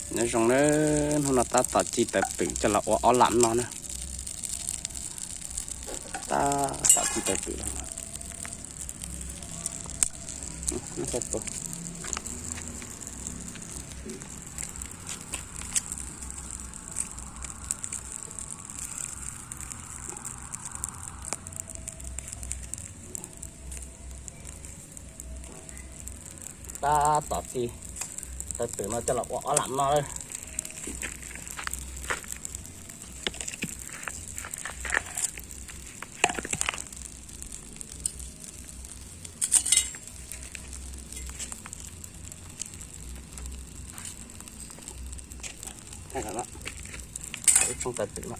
Nyob zoo na, hnub no tab tom ci tawv twm coj los ua ob lam noj na. Tab tom ci tawv twm. Tab tom ci tawv twm no coj los ua ob lam noj. Ib tsob tawv twm no.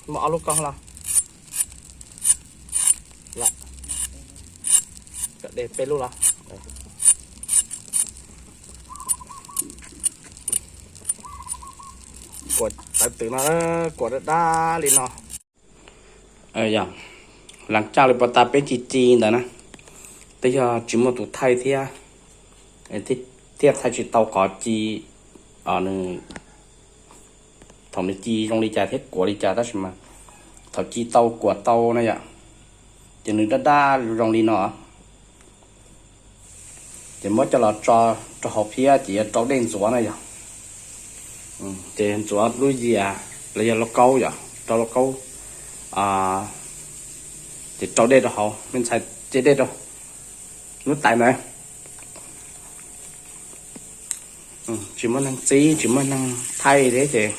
Muaj ob lub koj los? Kom de peb lub los. Kuam tawv twm no, kuam dab dab li no. Yog, las caj li pas tas peb ci ci ntawd na, twb yog tsis muaj tus thaij thiab, thiaj thaij tsis tau qhov ci, nws, thaum nws ci zoo li cas thiab kuam li cas tab sis mas thaum ci tau kuam tau na yom, ces nws dab dab zoo li no. Ces muab coj los tso rau hauv phiab ces yuav rau dej ntxuav na yom. Ces ntxuav lub yias los yog lauj kaub yom, rau lauj kaub, ces rau dej rau hauv, me ntxhais ce dej rau lub tais ntawd. Tsis muaj neeg txib, tsis muaj neeg thaij thiab ces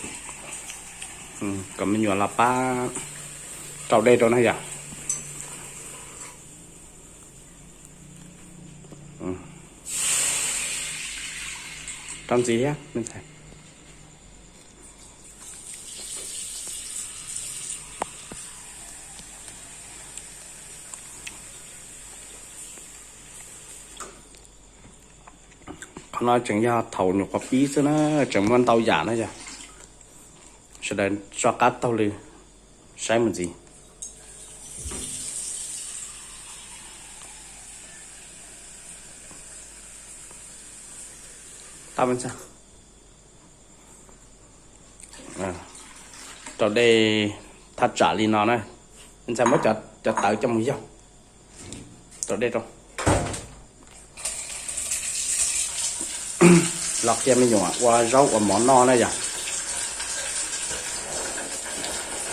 kom me nyuam los pab rau dej rau na yom. Rau ntxiv thiab. Qhov no tseem yog thaum nyuam qhuav pib xwb na, tseem muaj ntau yam na yog. Sawv daws tso qab taug lw saib mus ntxiv. Rau dej thaj tsam li no na, ntxhais muab cov tawv coj mus yaug rau dej rau. Los qhia me nyuam ua zaub ua mov noj na yom.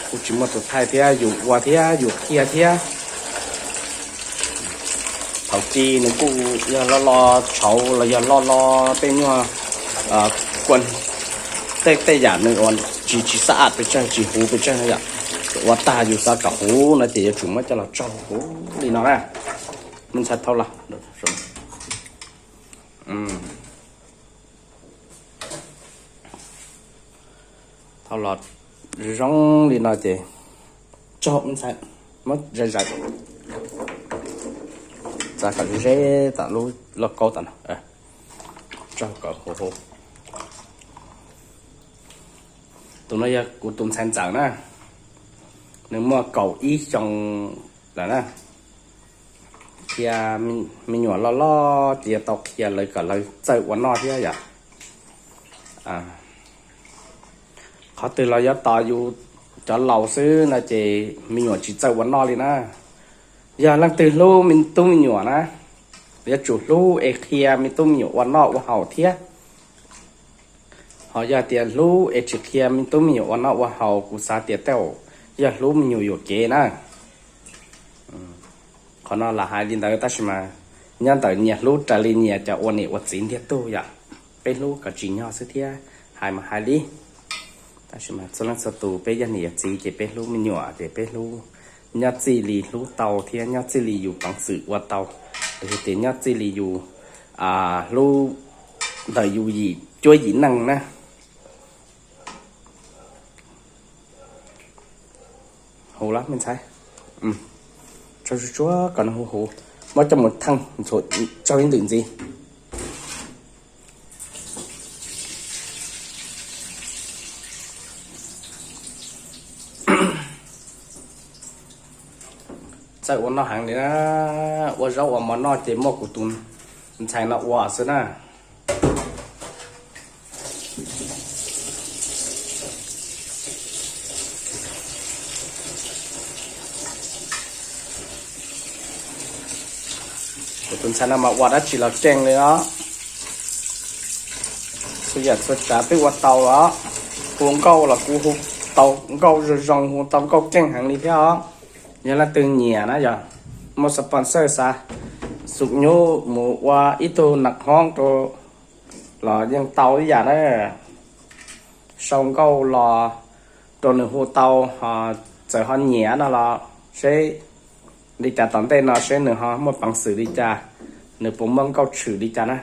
Kuj tsis muaj tus thaij thiab, yus ua thiab yus qhia thiab. Thaum ci nws kuj yog lo lo tshauv los yog lo lo tej nyuag kua, tej tej yam nws ua tsis tsis xab am pes tsawg, tsis huv pes tsawg na yom. Ua tag yus xav kom huv no ces yuav tsum muab coj los tsaug huv li no na. Me ntxhais thauj los. Thauj los zoo li no ces tsaug, me ntxhais, muab zais zais, txav kom ze ze tom lub lauj kaub tom no, tsaug kom huv huv. Tus no yog kuv tus ntxhais ntxawm na, nws muaj kaum ib xyoo lawm na. Qhia me nyuam loj loj ces yuav tau qhia lawv kom lawv txawj ua noj thiab yom. Qhov twg los yuav tos yus cov laus xwb no ces me nyuam tsis txawj ua noj li na. Yog leej twg hlub me tub me nyuam na, yuav tsum hlub es qhia me tub me nyuam ua noj ua haus thiab. Ho yog tias hlub es tsis qhia me tub me nyuam ua noj ua haus, kuv xav tias tej zaum yog hlub me nyuam yuam kev na. Qhov no lam hais li ntawd tab sis mas nyob ntawm nyias hlub raws li nyias cov ua niam ua txiv ntiag tug yom. Peb hlub kom tsim nyog xwb thiab, hais mas hais li. Tab sis mas txhua leej txhua tus peb yog niam yog txiv ces peb hlub me nyuam ces peb hlub, nyob txij li hlub tau thiab nyob txij li yus peev xwm ua tau, los yog tias nyob txij li yus hlub ntawm yus yim cuab yim neej na. Huv lawm me ntxhais, tso tsuag tsuag kom nws huv huv, muab coj mus theej ntxuav tsaug ib ntwm ntxiv. Txawj ua noj heev li na, ua zaub ua mov noj ces muaj kuv tus ntxhais no ua xwb na. Kuv tus ntxhais no mas ua dab tsi los keej li os. Txhua yam txhua tsav twb ua tau los, hu nkauj los kuv hu tau nkauj zoo zoo, hu tau nkauj keej heev li thiab os. Yog leej twg nyiam na yog muaj sponsor xav xub nyub mus ua ib tug nam hoob rau los yeej tau ib yam na. Sau nkauj los rau nws hu tau, txawm ho nyiam no los seb li cas tom ntej no seb nws ho muaj peev xwm li cas, nws puas muaj nkauj tshwm li cas na.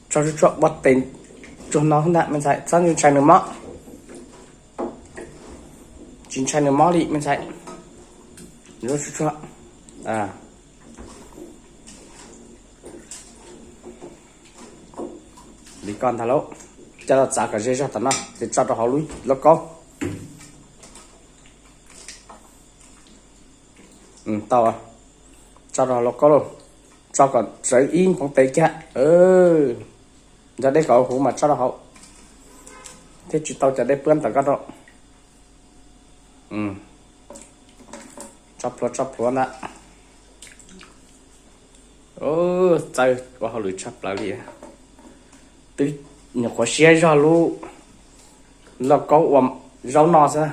Tso tsuag tsuag ua tes tsuag no ntag me ntxhais, txhob ntshai nws mob. Tsis ntshai nws mob li me ntxhais. Tsuag tsuag. Li koj ntag lauj. Coj los txav kom ze zog tom no ces tso rau hauv lub lauj kaub. Tau, tso rau hauv lauj kaub lauj. Tso kom tsawv ib npoo tes kiag. Nco dej kom huv mas tso rau hauv thiaj tsis tau cov dej puab ntawm koj rau. Tso plhuav tso plhuav ntag. Txawj ua hauj lwm tshaj plaws li. Twb nyuam qhuav siab zog lub lauj kaub ua zaub noj xwb na.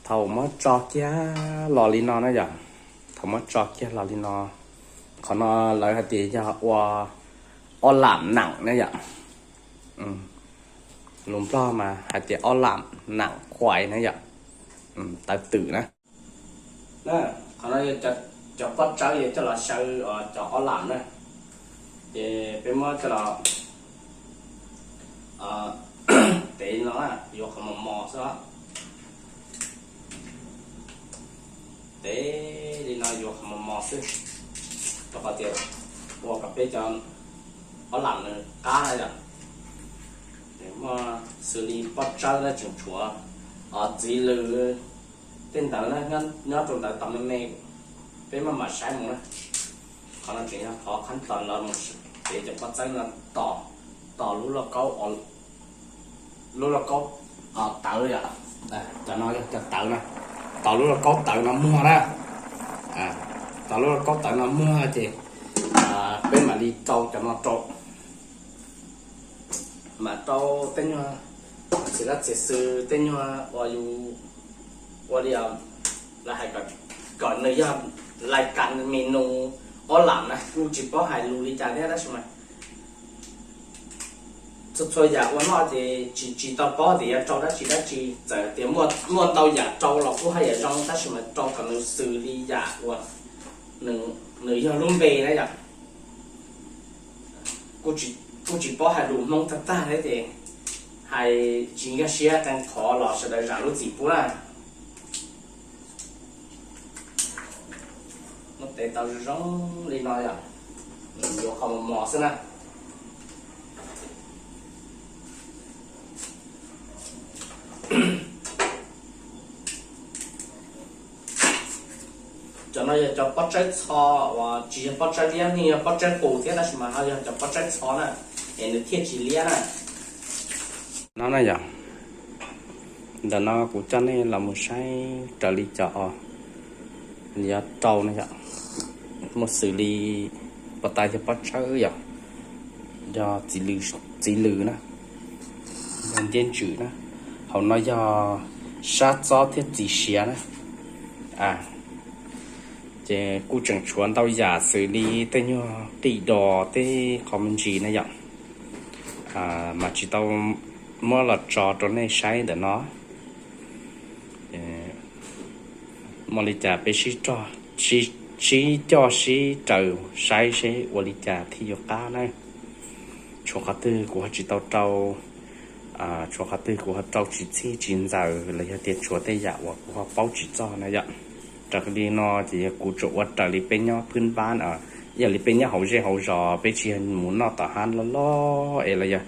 Thaum muab tso kiag los li no na yom, thaum muab tso kiag los li no, qhov no lawv hais tias yog ua ob lam nam na yom. Lus Nplog mas hais tias ob lam nam kuais na yom, tawv twm na. Qhov no yog cov pob tsawb yog coj los xyaw cov ob lam na, ces peb muab coj los tev no yuav qhov mos mos xwb. Tev li no yuav qhov mos mos xwb, rau qhov tias ua kom peb cov ob lam nws qab na yom. Muaj xws li pob tsawb na tseem tshuav txiv lws tej ntawd na, nyob rau ntawd tos me me, peb maj mam saib mus na. Qhov no tseem yog qhov qhab tos lawv mus tev cov pob tsawb no tos, tos lub lauj kaub, lub lauj kaub tawv yom. Cov no yog cov tawv na, tos lub lauj kaub tawv no muag na. Tos lub lauj kaub tawv no muag ces peb mam li rau cov no rau, mam rau tej nyuag txiv lab txiv xwm tej nyuag uas yus ua li lawv hais kom nws yog lais kas me nus ob lam na, kuj tsis paub hais lus li cas thiab tab sis mas txhua txhua yam ua noj ces tsis tsis tau paub tias yuav rau dab tsi dab tsi, txawm tias muaj ntau yam rau los kuj haj yam zoo tab sis mas rau kom nws xws li yam uas nws yog lub npe na yom. Kuj tsis paub hais lus Hmoob tag tag thiab ces hais tsis nkag siab qee qhov los sawv daws zam lub txim pub na. Muab tev tau zoo zoo li no yom, yuav qhov mos mos xwb na. Cov no yog cov pob tsawb txho uas tsis yog pob tsawb liab, yeej yog pob tsawb qus thiab tab sis mas ho yog cov pob tsawb txho na, es nws thiaj tsis liab na. No na yom, ntawm no kuv coj nej los mus saib raws li cov uas rau na yom, muaj xws li puas tas yog pob tsawb yom, yog txiv lws na, yog ncej ntsws na, hauv no yog sab txob thiab txiv siav na. Ces kuj tseem tshuav ntau yam xws li tej nyuag qij dos tej qhov me ntsis na yom, mas tsis tau muab los tso rau nej saib ntawm no. Muaj li cas peb sib coj sib raws saib seb ua li cas thiaj yuav qab na. Tshuav qhov twg kuv ho tsis tau rau, tshuav qhov twg kuv ho rau tsis txhij tsis ntxaws los yog tias tshuav tej yam uas kuv ho paub tsis txog na yom. Raws li no ces yog kuv tsuas ua raws li peb nyob phwb npab, yog li peb nyob hauv zej hauv zos, peb tsis yog mus noj tom hab loj loj es los yog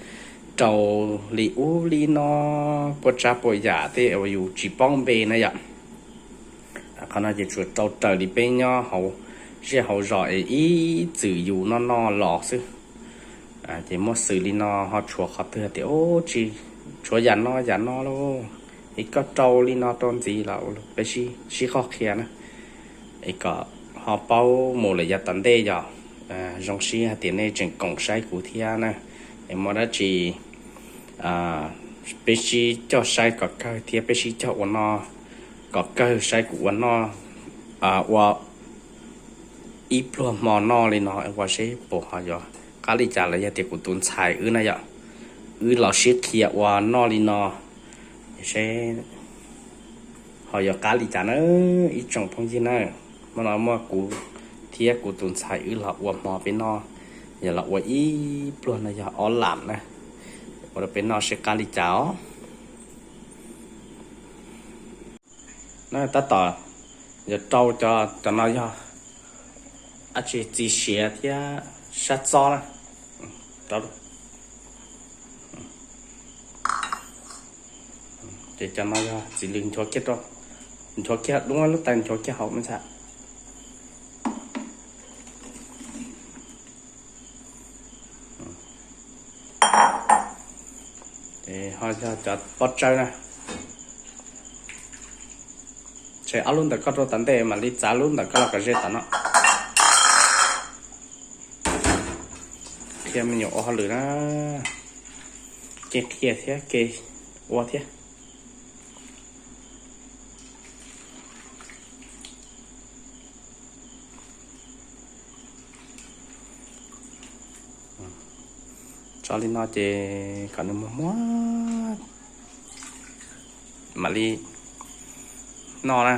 rau li ub li no, puas tsav puas yam tej uas yus tsis paub npe na yom. Qhov no ces tsuas rau raws li peb nyob hauv zej hauv zos es ib txwm yus noj noj los xwb. Ces muaj xws li no ho tshuav qhov twg tias tsis tshuav yam no yam no lauj, es koj rau li no rau ntxiv los peb sib qhov qhia na, es kom ho paub mus lawm yav tom ntej yom. Zoo siab hais tias nej tseem koom saib kuv thiab na. Es muaj dab tsi peb sib coj saib kom kawg thiab peb sib coj ua noj kom kawg, saib kuv ua noj ua ib pluag hmo noj li no ua seb puas ho yuav qab li cas los yog tias kuv tus ntxhais wb na yom, wb los sib qhia ua noj li no seb ho yuav qab li cas na ib tsoom phooj ywg na. Hmo no muaj kuv thiab kuv tus ntxhais wb los ua hmo peb noj, yog los ua ib pluag no yog ob lam na, ua rau peb noj seb qab li cas os. Na tab tom yuav rau cov no yog dab tsi, txiv siav thiab sab txob na. Ces cov no yog txiv lws nchuav kiag rau, nchuav kiag dub lub tais nchuav kiag hauv me ntxhais. Ho yog cov pob tsawb na, tseg ob lub ntawm koj rau tom ntej mam li txav lub ntawm koj los kom ze tom no. Qhia me nyuam ua hauj lwm na, kev qhia thiab kev ua thiab. Tso li no ces kom nws muag muag mam li noj na.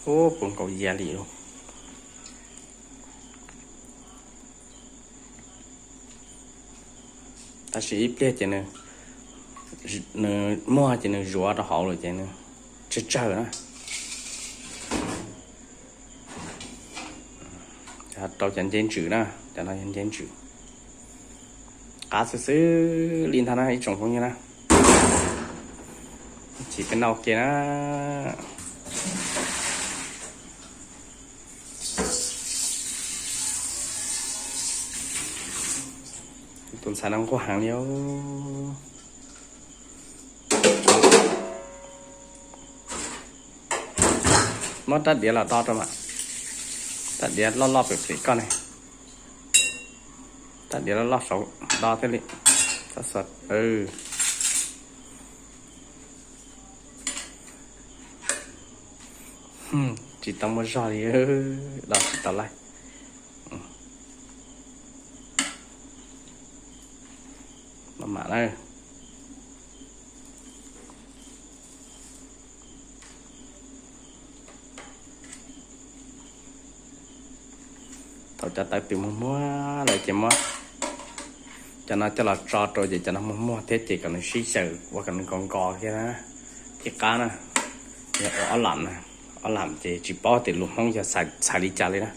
Ub, puas nkaus yas li lauj. Tab sis ib pliag ces nws muag ces nws zuav rau hauv lawm ces nws tsawg tsawg na. Rau cov nceb ntsws na, cov no yog nceb ntsws. Qab xwb xwb li ntag na ib tsoom phooj ywg na. Ib chim peb noj ua ke na. Tus ntxhais no nquag heev li. Muab rab diav los do rau mas, rab diav loj loj pem pem koj ne, rab diav loj loj saud do thiaj li, tsis tau muaj zog li, do tsis tau laij. Mam na. Thaum cov tawv twm muag muag lawm ces muab cov no coj los tso rau ces cov no muag muag thiab ces kom nws sib xyaw ua kom nws nkos nkos thiab na, thiaj qab na. Yog ua ob lam na, ob lam ces tsis paub tias lus Hmoob yog txhais li cas li na.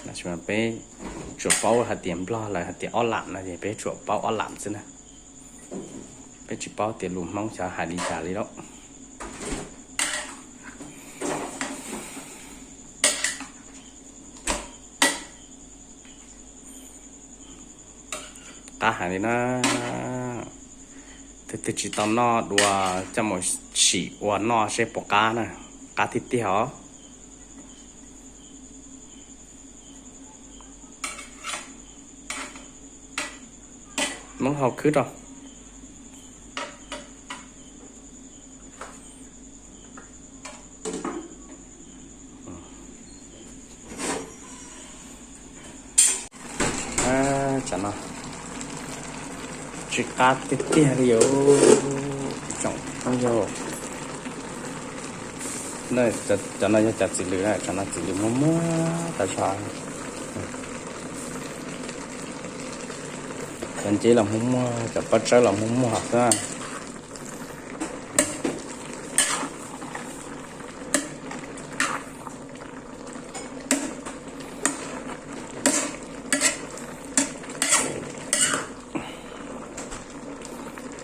Tab sis mas peb tsuas paub hais tias Nplog lawv hais tias ob lam no ces peb tsuas paub ob lam xwb na. Peb tsis paub tias lus Hmoob xyov hais li cas li lauj. Qab heev li na. Tus twg tsis tau noj dua coj mus sim ua noj seb puas qab na. Qab tiag tiag os. Hmoob hau khwb rau. Tsam no tsis qab tiag tiag li os tsoom phooj ywg. Cov no yog cov txiv lws na, tsam no txiv lws muag muag tas zog. Cov nceb los muag muag, cov pob tsawb los muag muag xwb.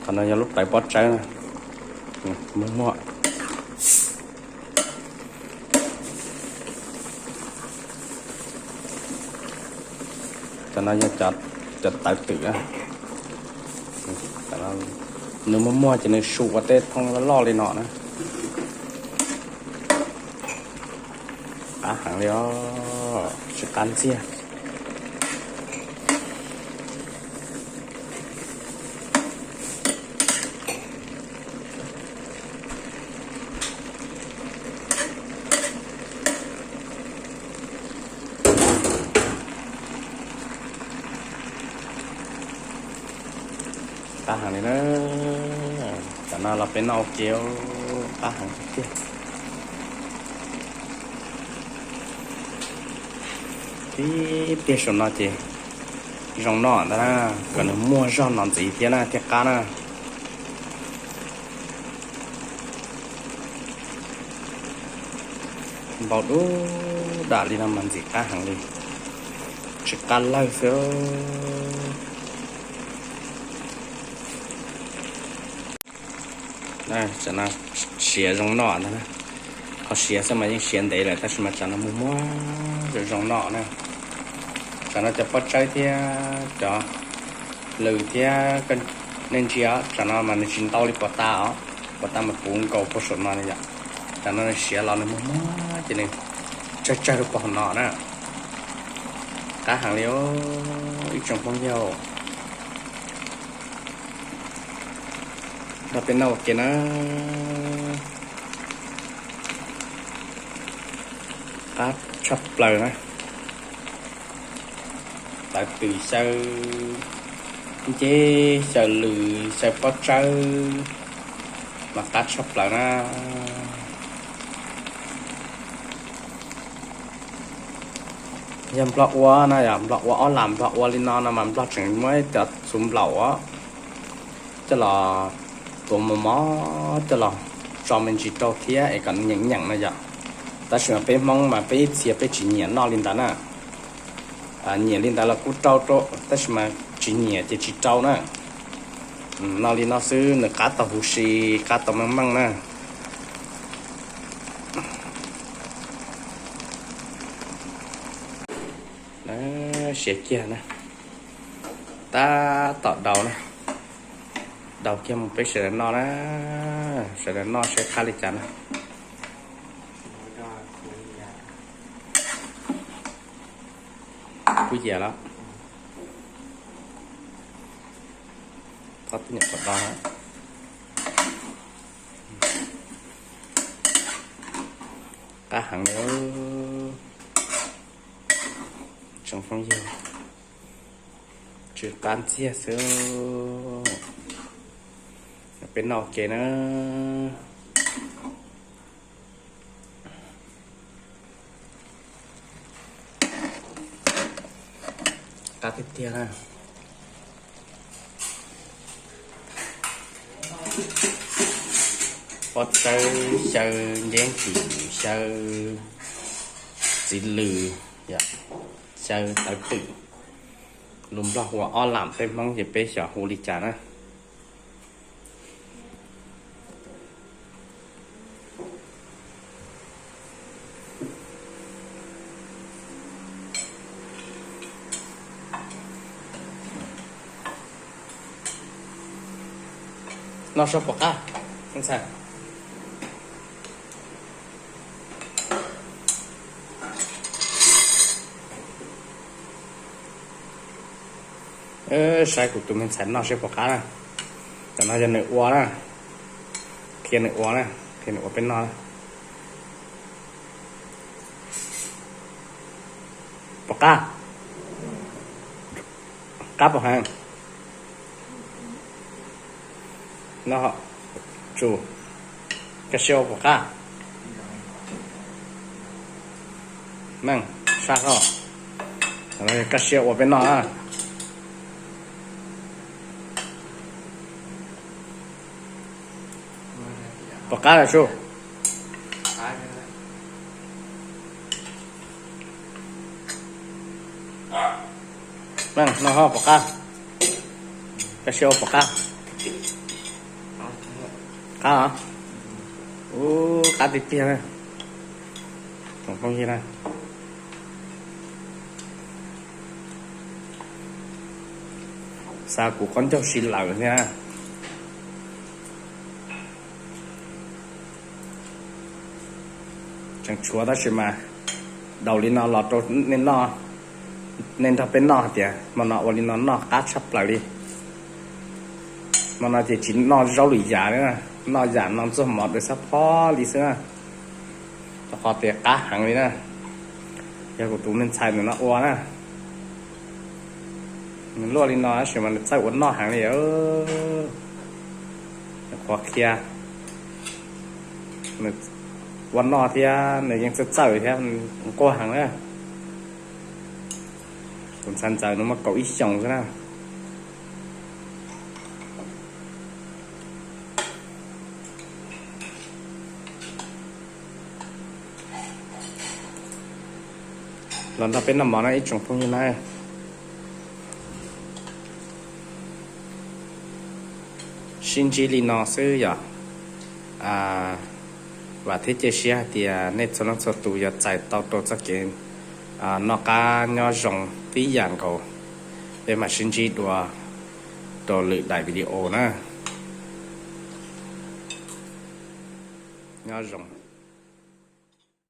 Qhov no yog lub plawv pob tsawb na, muag muag. Cov no yog cov tawv twm na. Nws muag muag ces nws su ua tej thooj loj loj li no na. Qab heev li os, tsis qab ntxiag. Qab heev li na. Cov no los peb noj ua ke, qab heev tiag tiag. Tib pliag saum no ces zoo noj ntag na, kom nws muag zog no ntxiv thiab na thiaj qab na. Npau dub dam li no mas ntxim qab heev li, tsis qab lawg xwb. Siav zoo noj ntag na. Qhov siav xwb mas yeej siav ntev lawm tab sis mas tsam no muag muag zoo zoo noj na. Tsam no cov pob tsawb thiab cov lws thiab, nej ntsia tsam no mas nws tsis ntau li puas tas os, puas tas mas puv nkaus puag saum no na yom. Tsam no nws siav los nws muag muag ces nws tsawg tsawg rau puag no na. Qab heev li os ib tsoom phooj ywg. Nrog peb noj ua ke na. Qab tshaj plaws na. Tawv twm xyaw nceb xyaw lws xyaw pob tsawb mas qab tshaj plaws na. Yog nplog ua na yom, nplog ua ob lam nplog ua li no no mas nplog tseem muab cov txhuv nplaum os coj los tuav mos mos coj los tso me ntsis rau thiab es kom nyeem nyeem no yom. Tab sis mas peb Hmoob mas peb ib txhia peb tsis nyiam noj li ntawd na. Nyiam li ntawd los kuj rau rau tab sis mas tsis nyiam ces tsis rau na. Noj li no xwb nws qab tau huv si, qab tau meej meej na. Siav kiag na. Tab tom daus na. Daus kiag mus peb sawv daws noj na. Sawv daws noj seb qab li cas na. Kuj yias lawm. Thov tib nyuam qhuav do. Qab heev li. Tsoom phooj ywg, tsw qab ntxiag xwb. Peb noj ua ke na. Qab tiag tiag na. Pob tsawb xyaw, nceeb twm xyaw, txiv lws xyaw, tawv twm. Lus Nplog hu ua ob lam, peb Hmoob ces peb xyov hu li cas na. Noj seb puas qab, me ntxhais. Saib kuv tus me ntxhais noj seb puas qab na. Tam no yog nws ua na, qhia nws ua na, qhia nws ua peb noj na. Puas qab? Qab puas heev? No, tsu, koj sia ua puas qab? Meej, sab koj, koj sia ua peb noj na. Puas qab lawm su? Meej, no ho puas qab? Koj sia ua puas qab? Qab os. Ub, qab tiag tiag na. Tsoom phooj ywg na, xa kuv qaub ncaug si lawm thiab. Tseem tshuav tab sis mas daus li no los rau nej noj, nej nrog peb noj hais tias hmo no ua li no noj qab tshaj plaws li. Hmo no ces tsis noj zaub lwm yam li na, noj yam no ntxuag mov dawb xab phob li xwb na. Rau qhov tias qab heev li na. Yog kuv tus me ntxhais ntawm no ua na, nws luaj li no tab sis mas nws txawj ua noj heev li. Nws qhuav qhia, nws ua noj thiab nws yeej txawj txawj thiab, nquag heev na. Tus ntxhais ntxawm nws muaj kaum ib xyoos xwb na. Los nrog peb noj mov na ib tsoom phooj ywg na. Sib ntsib li no xwb yom. Vam thiab cia siab hais tias nej txhua leej txhua tus yuav txais tau rau txoj kev noj qab nyob zoo tib yam nkaus. Peb mam sib ntsib dua rau lwm daim video na. Nyob zoo.